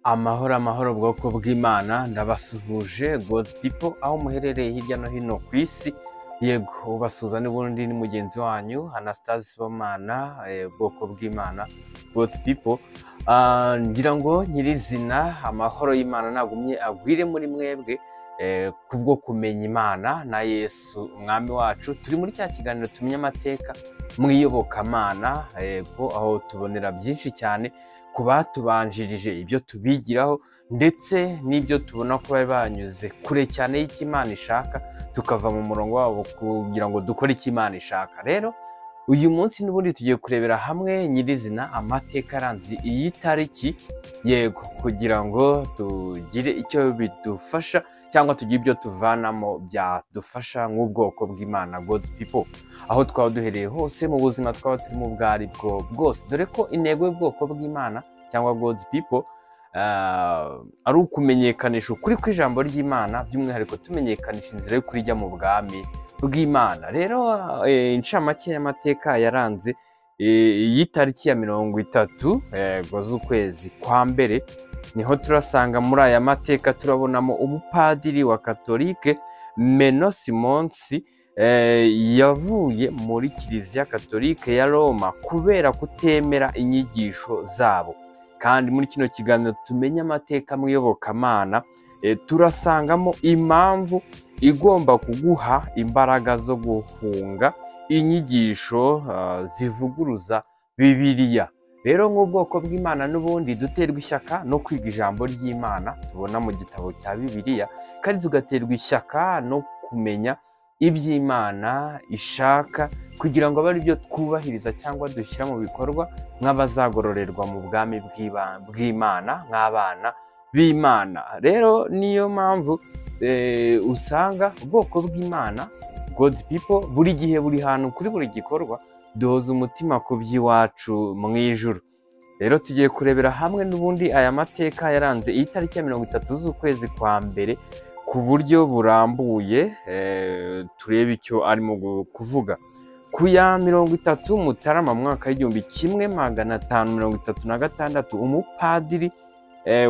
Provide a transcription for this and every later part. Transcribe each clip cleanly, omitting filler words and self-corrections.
Amahoro amahoro bwoko bw'Imana, ndabasuhuje God's people aho muherereye hirya no hino ku isi. Yego, ubasuhuza n'ubundi ni mugenzi wanyu Anastase Sibomana, bwoko bw'Imana, God's people. Ngira ngo nyirizina amahoro y'Imana nagumye agwire muri mwebwe kubwo kumenya Imana na Yesu umwami wacu. Turi muri cya kiganiro tumenya amateka mu iyobokamana, yego, aho tubonera byinshi cyane ku batubanjirije, ibyo tubigiraho ndetse n'ibyo tubona ko bari banyuze kure cyane y'icyo Imana ishaka, tukava mu murongo wabo kugira ngo dukore icyo Imana ishaka. Rero uyu munsi n'ubundi tugiye kurebera hamwe nyirizina amateka aranze iyi tariki, yego, kugira ngo tugire icyo bidufasha cyangwa tugire ibyo tuvanamo byadufasha nk'ubwoko bw'Imana, God's people, aho twaba duhereye hose mu buzima twaba turimo ubwo ari bwo bwose. Dore ko intego y'ubwoko bw'Imana cyangwa God's people ari ukumenyekanisha ukuri kw'ijambo ry'Imana, by'umwihariko tumenyekanisha inzira y'ukuri ijya mu bwami bw'Imana. Rero incamake y'amateka yaranze iyi tariki ya 30 z'ukwezi kwa mbere, niho turasanga muri aya mateka turabonamo umupadiri wa Katolike Menno Simons yavuye muri Kiliziya Katolike ya Roma kubera kutemera inyigisho zabo. Kandi muri kino kiganiro tumenye amateka mu iyobokamana, turasangamo impamvu igomba kuguha imbaraga zo guhunga inyigisho zivuguruza Bibiliya. Rero nk'ubwoko bw'Imana n'ubundi duterwa ishyaka no kwiga ijambo ry'Imana tubona mu gitabo cya Bibiliya, kandi tugaterwa ishyaka no kumenya iby'Imana ishaka kugira ngo abe ari byo twubahiriza cyangwa dushyira mu bikorwa nk'abazagororerwa mu bwami bw'Imana, nk'abana b'Imana. Rero niyo mpamvu usanga ubwoko bw'Imana, God's people, buri gihe buri hantu kuri buri gikorwa duhoza umutima ku by'iwacu mu ijuru. Rero tugiye kurebera hamwe n'ubundi aya mateka yaranze iyi tariki ya 30 z'ukwezi kwa mbere ku buryo burambuye, turebe icyo arimo kuvuga. Ku ya 30 Mutarama mwaka 1536, umupadiri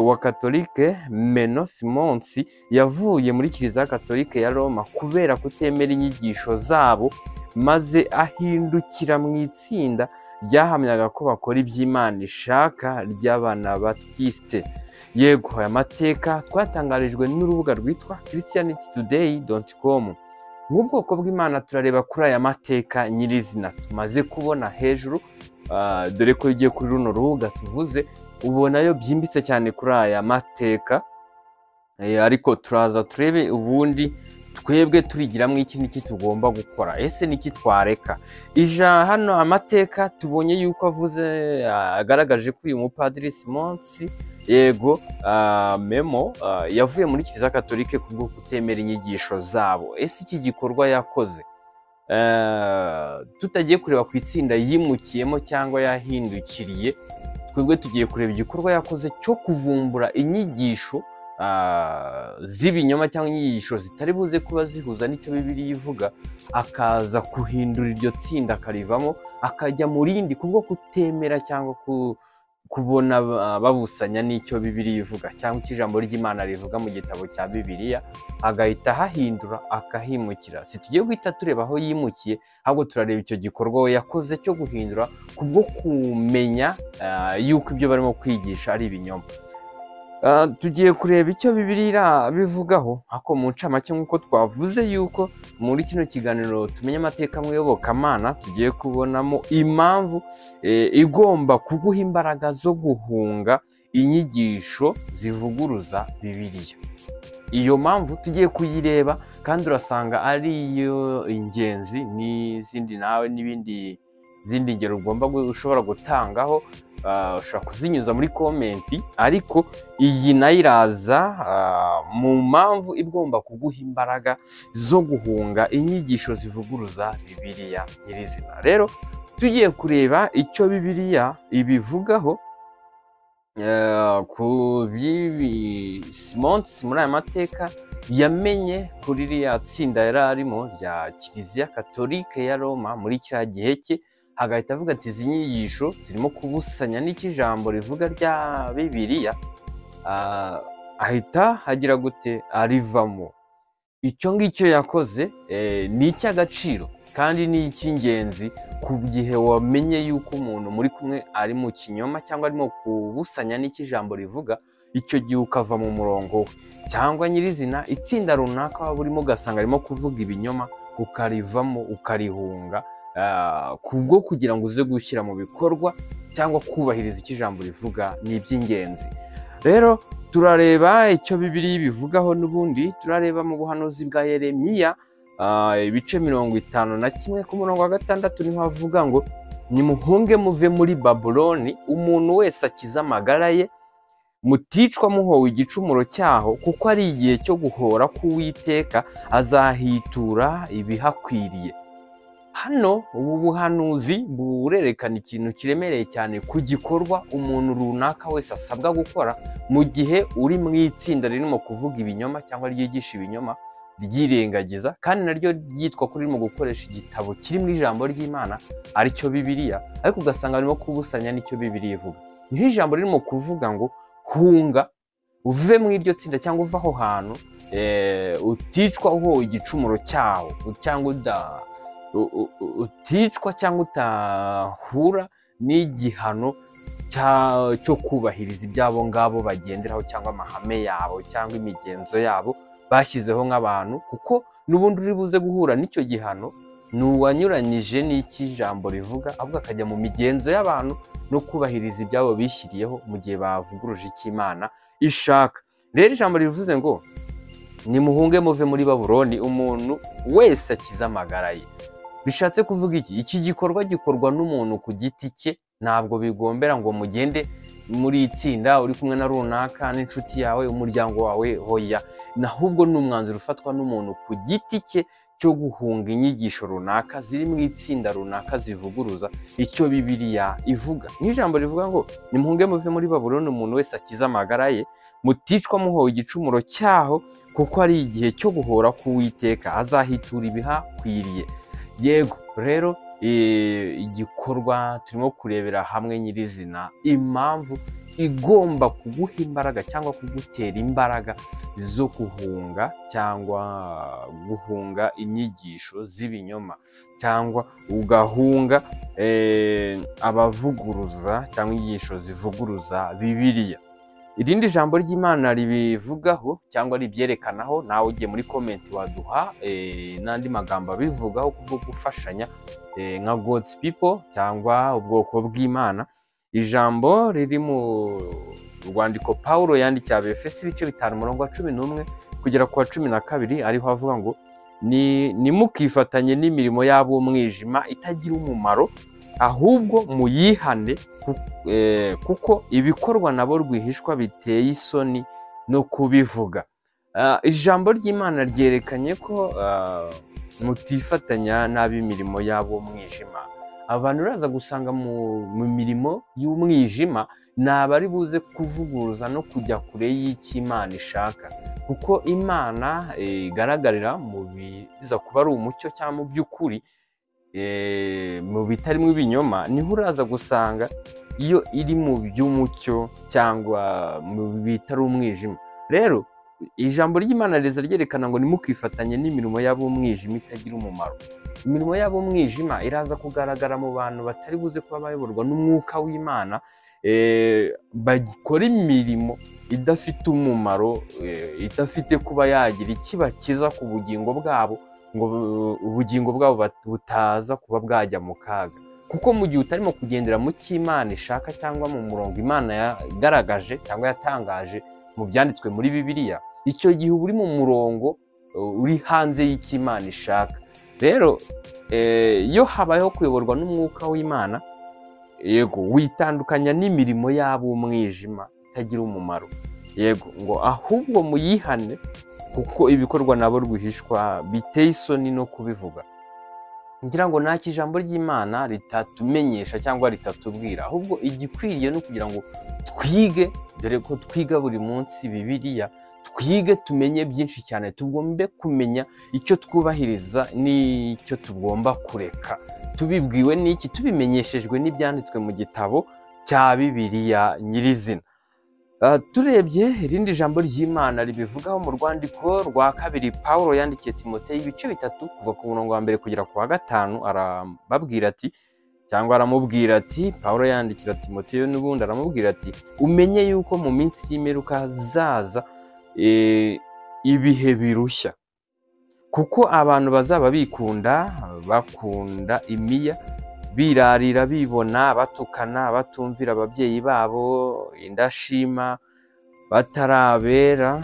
wa Katolike Menno Simons yavuye muri Kiliziya Katolike ya Roma kubera kutemera inyigisho zabo, maze ahindukira mu itsinda ryahamyaga ko bakora iby'Imana ishaka ry'Abanabatiste. Yego, aya mateka twatangarijwe n'urubuga rwitwa christianitytoday.com. Nk'ubwoko bw'Imana turareba kuri aya mateka nyirizina tumaze kubona hejuru, dore ko ugiye kuri runo rubuga tuvuze ubonayo byimbitse cyane kuri aya mateka, ariko turaza turebe ubundi twebwe turigiramo iki n'iki tugomba gukora, ese n'iki twareka. Ija hano amateka tubonye yuko avuze, agaragaje ko uyu mupadiri Simons, yego, Memo, yavuye muri Kiliziya Katolike kubwo kutemera inyigisho zabo. Ese iki gikorwa yakoze, tutagiye kureba ku itsinda yimukiyemo cyangwa yahindukiriye, twebwe tugiye kureba igikorwa yakoze cyo kuvumbura inyigisho z'ibinyoma cyangwa inyigisho zitari buze kuba zihuza n'icyo Bibiliya ivuga, akaza guhindura iryo tsinda akarivamo akajya mu rindi kubwo kutemera cyangwa kubona babusanya n'icyo Bibiliya ivuga cyangwa icyo ijambo ry'Imana rivuga mu gitabo cya Bibiliya, agahita ahahindura akahimukira. Si tugiye guhita tureba aho yimukiye, ahubwo turareba icyo gikorwa we yakoze cyo guhindura kubwo kumenya yuko ibyo barimo kwigisha ari ibinyoma. Tugiye kureba icyo Bibiliya bivugaho, ariko mu ncamake nk'uko twavuze yuko muri kino kiganiro tumenye amateka mu iyobokamana, tugiye kubonamo impamvu igomba kuguha imbaraga zo guhunga inyigisho zivuguruza Bibiliya. Iyo mpamvu tugiye kuyireba kandi urasanga ari yo ingenzi n'izindi nawe n'ibindi zindi ngero ugomba ushobora gutangaho, ushobora kuzinyuza muri comment, ariko iyi nayo iraza mu mpamvu igomba kuguha imbaraga zo guhunga inyigisho zivuguruza Bibiliya nyirizina. Rero tugiye kureba icyo Bibiliya ibivugaho ku by'ibi Simons muri aya mateka yamenye kuri ririya tsinda yari arimo rya Kiliziya Katolike ya Roma muri cya gihe cye, agahita avuga ati izi nyigisho zirimo kubusanya n'icyo ijambo rivuga rya Bibiliya. ahita agira gute, arivamo. Icyo ngicyo yakoze ni icy'agaciro kandi ni icy'ingenzi ku gihe wamenye yuko umuntu muri kumwe ari mu kinyoma cyangwa arimo kubusanya n'icyo ijambo rivuga, icyo gihe ukava mu murongo we, cyangwa nyirizina itsinda runaka waba urimo ugasanga arimo kuvuga ibinyoma, ukarivamo ukarihunga, kubwo kugira ngo uze gushyira mu bikorwa cyangwa kubahiriza icyo ijambo rivuga ni iby'ingenzi. Rero turareba icyo Bibiliya ibivugaho, n'ubundi turareba mu buhanuzi bwa Yeremiya ibice 51 ku murongo wa 6, niho avuga ngo nimuhunge muve muri Babuloni, umuntu wese akize amagara ye, muticwa muhowe igicumuro cyaho, kuko ari igihe cyo guhora k'Uwiteka, azahitura ibihakwiriye. Hano ubu buhanuzi burerekana ikintu kiremereye cyane ku gikorwa umuntu runaka wese asabwa gukora mu gihe uri mu itsinda ririmo kuvuga ibinyoma cyangwa ryigisha ibinyoma ryirengagiza, kandi naryo ryitwa ko ririmo gukoresha igitabo kiri mu ijambo ry'Imana aricyo Bibiliya, ariko ugasanga barimo kubusanya n'icyo Bibiliya ivuga. Niho ijambo ririmo kuvuga ngo hunga uve mu iryo tsinda cyangwa uve aho hantu uticwa uhowe igicumuro cyaho, cyangwa uticwa cyangwa utahura n'igihano cyo kubahiriza ibyabo ngabo bagenderaho cyangwa amahame yabo cyangwa imigenzo yabo bashyizeho nk'abantu, kuko n'ubundi uri buze guhura n'icyo gihano ni uwanyuranyije n'icyo ijambo rivuga, ahubwo akajya mu migenzo y'abantu no kubahiriza ibyabo bishyiriyeho mu gihe bavuguruje icyo Imana ishaka. Rero ijambo rivuze ngo nimuhunge muve muri Babuloni, umuntu wese akize amagara ye. Bishatse kuvuga iki? Iki gikorwa gikorwa n'umuntu ku giti cye, ntabwo bigombera ngo mugende muri itsinda uri kumwe na runaka n'inshuti yawe, umuryango wawe, hoya. Ahubwo ni umwanzuro ufatwa n'umuntu ku giti cye cyo guhunga inyigisho runaka ziri mu itsinda runaka zivuguruza icyo Bibiliya ivuga. Ni ijambo rivuga ngo nimuhunge muve muri Babuloni, umuntu wese akize amagara ye, muticwa muhowe igicumuro cyaho, kuko ari igihe cyo guhora k'Uwiteka, azahitura ibihakwiriye. Yego rero igikorwa turimo kurebera hamwe nyirizina impamvu igomba kuguha imbaraga cyangwa kugutera imbaraga zo guhunga cyangwa guhunga inyigisho z'ibinyoma, cyangwa ugahunga abavuguruza cyangwa inyigisho zivuguruza Bibiliya. Irindi jambo ry'Imana ribivugaho cyangwa ribyerekanaho, nawe ugiye muri comment waduha n'andi magambo abivugaho kubwo gufashanya nka God's people cyangwa ubwoko bw'Imana. Ijambo riri mu rwandiko Paulo yandikiye Abefesi ibice 5 umurongo wa 11 kugera ku wa 12, ariho avuga ngo nimukifatanye n'imirimo y'ab'umwijima itagira umumaro, ahubwo muyihane, kuko ibikorwa nabo rwihishwa biteye isoni no kubivuga. Ijambo ry'Imana ryerekanye ko mutifatanya n'ab'imirimo y'ab'umwijima. Abantu uraza gusanga mu mirimo y'umwijima ni abari buze kuvuguruza no kujya kure y'icyo Imana ishaka, kuko Imana igaragarira mu biza kuba ari umucyo cyangwa mu by'ukuri, mu bitarimo ibinyoma. Niho uraza gusanga iyo iri mu by'umucyo cyangwa mu bitari umwijima. Rero ijambo ry'Imana riza ryerekana ngo nimukifatanye n'imirimo y'ab'umwijima itagira umumaro. Imirimo y'ab'umwijima iraza kugaragara mu bantu batari buze kuba bayoborwa n'umwuka w'Imana, bakora imirimo idafite umumaro, idafite kuba yagira ikibakiza ku bugingo bwabo, ngo ubugingo bwabo butaza kuba bwajya mu kaga. Kuko mu gihe utarimo kugendera mu cy'Imana ishaka cyangwa mu murongo Imana yagaragaje cyangwa yatangaje mu byanditswe muri Bibiliya, icyo gihe uba uri mu murongo uri hanze y'Imana ishaka. Rero iyo habayeho kuyoborwa n'umwuka w'Imana, yego witandukanya n'imirimo y'ab'umwijima itagira umumaro, yego ngo ahubwo muyihane, kuko ibikorwa nabo rwihishwa biteye isoni no kubivuga. Ngira ngo nta ijambo ry'Imana ritatumenyesha cyangwa ritatubwira, ahubwo igikwiriye no kugira ngo twige, dore ko twiga buri munsi Bibiliya, twige tumenye byinshi cyane, tugombe kumenya icyo twubahiriza n'icyo tugomba kureka, tubibwiwe n'iki, tubimenyeshejwe n'ibyanditswe mu gitabo cya Bibiliya nyirizina. Turebye irindi jambo ry'Imana ribivugaho mu rwandiko rwa kabiri Pawulo yandikiye Timoteyo, ibice 3 kuva ku murongo wa 1 kugera ku wa 5, arababwira ati, cyangwa aramubwira ati, Pawulo yandikira Timoteyo n'ubundi aramubwira ati, umenye yuko mu minsi y'imperuka hazaza ibihe birushya, kuko abantu bazaba bikunda, bakunda imiya, birarira, bibona, batukana, batumvira ababyeyi babo, indashima, batarabera,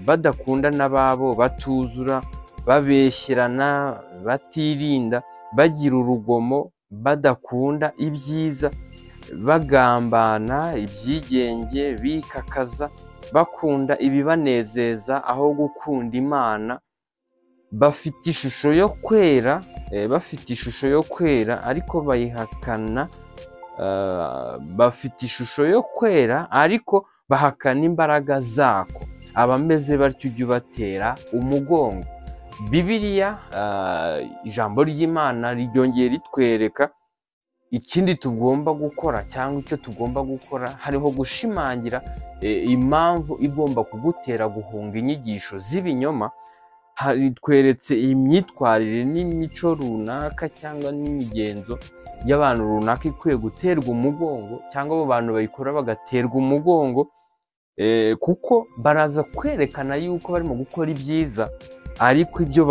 badakunda n'ababo, batuzura, babeshyerana, batirinda, bagira urugomo, badakunda ibyiza, bagambana, ibyigenge, bikakaza, bakunda ibibanezeza aho gukunda Imana, bafite ishusho yo kwera, ariko bayihakana, bafite ishusho yo kwera ariko bahakana imbaraga zako. Abameze batyo ujye ubatera umugongo. Bibiliya, ijambo ry'Imana ryongeye ritwereka ikindi tugomba gukora cyangwa icyo tugomba gukora, hariho gushimangira impamvu igomba kugutera guhunga inyigisho z'ibinyoma. Tweretse imyitwarire n'imico runaka cyangwa n'imigenzo y'abantu runaka ikwiye guterwa umugongo, cyangwa abo bantu bayikora bagaterwa umugongo, kuko baraza kwerekana yuko barimo gukora ibyiza, ariko ibyo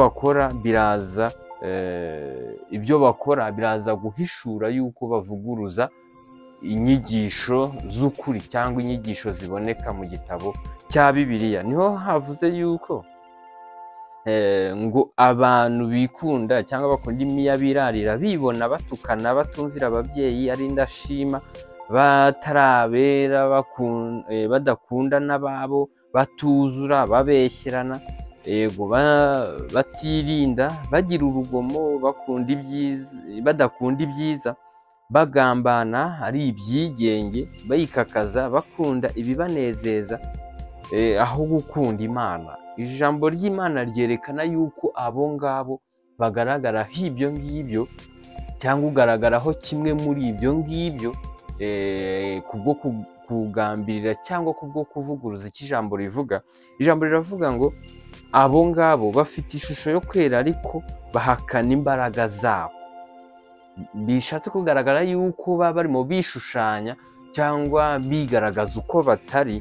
bakora biraza guhishura yuko bavuguruza inyigisho z'ukuri cyangwa inyigisho ziboneka mu gitabo cya Bibiliya. Niho havuze yuko ngo abantu bikunda cyangwa bakunda imiya, birarira, bibona, batukana, batumvira ababyeyi, ari indashima, batarabera, badakunda n'ababo, batuzura, babeshyerana, yego, batirinda, bagira urugomo, bakunda ibyiza, badakunda ibyiza, bagambana, ari ibyigenge, bayikakaza, bakunda ibibanezeza aho gukunda Imana. Ijambo ry'Imana ryerekana yuko abo ngabo bagaragaraho ibyo ngibyo, cyangwa ugaragaraho kimwe muri ibyo ngibyo, kubwo kugambirira cyangwa kubwo kuvuguruza icyo ijambo rivuga. Ijambo riravuga ngo abo ngabo bafite ishusho yo kwera ariko bahakana imbaraga zabo. Bishatse kugaragara yuko baba barimo bishushanya cyangwa bigaragaza uko batari.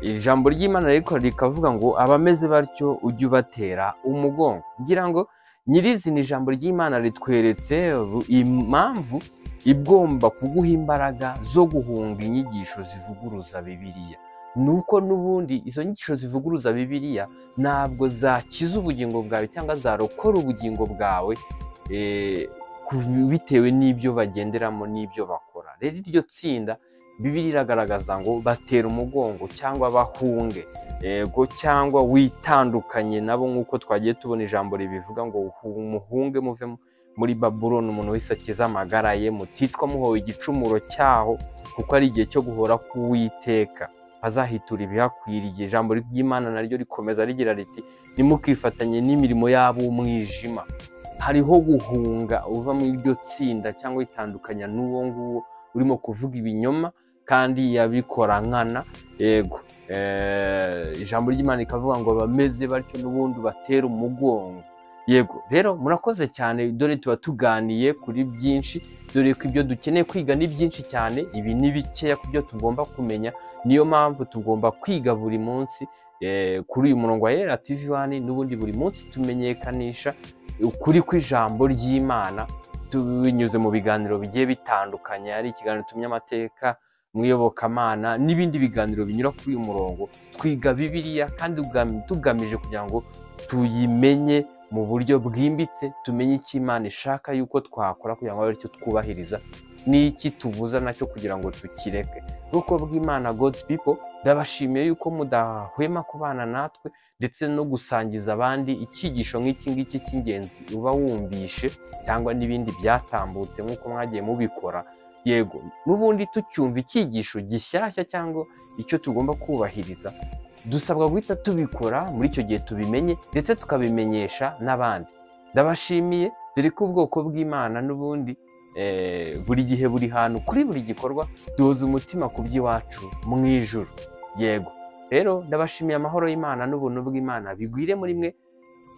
Ijambo ry'Imana ariko rikavuga ngo abameze batyo ujye ubatera umugongo. Ngira ngo nyirizina ijambo ry'Imana ritweretse impamvu igomba kuguha imbaraga zo guhunga inyigisho zivuguruza Bibiliya. Nuko n'ubundi izo nyigisho zivuguruza Bibiliya ntabwo zakiza ubugingo bwawe cyangwa zarokora ubugingo bwawe bitewe n'ibyo bagenderamo n'ibyo bakora. Rero iryo tsinda Bibiliya iragaragaza ngo batera umugongo cyangwa bahunge, yego, cyangwa witandukanye nabo, nk'uko twagiye tubona ijambo ribivuga ngo muhunge muve muri Babuloni, umuntu wese akiza amagara ye, muticwa muhowe igicumuro cyaho, kuko ari igihe cyo guhora k'Uwiteka, azahitura ibihakwiriye. Ijambo ry'Imana naryo rikomeza rigira riti ntimukifatanye n'imirimo y'ab'umwijima. Hariho guhunga uva muri iryo tsinda cyangwa witandukanya n'uwo nguwo urimo kuvuga ibinyoma kandi yabikora nkana. Yego, ijambo ry'Imana rikavuga ngo bameze batyo n'ubundi batera umugongo. Yego, rero murakoze cyane, dore tuba tuganiye kuri byinshi, dore ko ibyo dukeneye kwiga ni byinshi cyane, ibi ni bikeya ku byo tugomba kumenya. Niyo mpamvu tugomba kwiga buri munsi kuri uyu murongo wa Yera TV 1, n'ubundi buri munsi tumenyekanisha ukuri kw'ijambo ry'Imana tubinyuze mu biganiro bigiye bitandukanye, ari ikiganiro tumye amateka mu iyobokamana n'ibindi biganiro binyura kuri uyu murongo. Twiga Bibiliya kandi tugamije kugira ngo tuyimenye mu buryo bwimbitse, tumenye icyo Imana ishaka yuko twakora kugira ngo aricyo twubahiriza, n'iki tubuza nacyo kugira ngo tukireke. Ubwoko bw'Imana, God's people, ndabashimiye yuko mudahwema kubana natwe ndetse no gusangiza abandi icyigisho nk'iki ngiki cy'ingenzi uba wumvishe cyangwa n'ibindi byatambutse nk'uko mwagiye mubikora. Yego, n'ubundi tucyumva icyigisho gishyashya cyangwa icyo tugomba kubahiriza, dusabwa guhita tubikora muri icyo gihe tubimenye ndetse tukabimenyesha n'abandi. Ndabashimiye, dore ko ubwoko bw'Imana n'ubundi Buri gihe, buri hantu, kuri buri gikorwa, duhuza umutima ku by'iwacu mu ijuru. Yego rero, ndabashimiye. Amahoro y'Imana n'ubuntu bw'Imana bigwire muri mwe,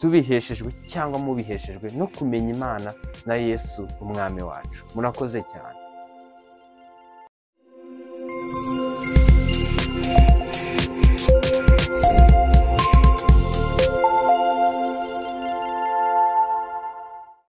tubiheshejwe cyangwa mubiheshejwe no kumenya Imana na Yesu Umwami wacu. Murakoze cyane.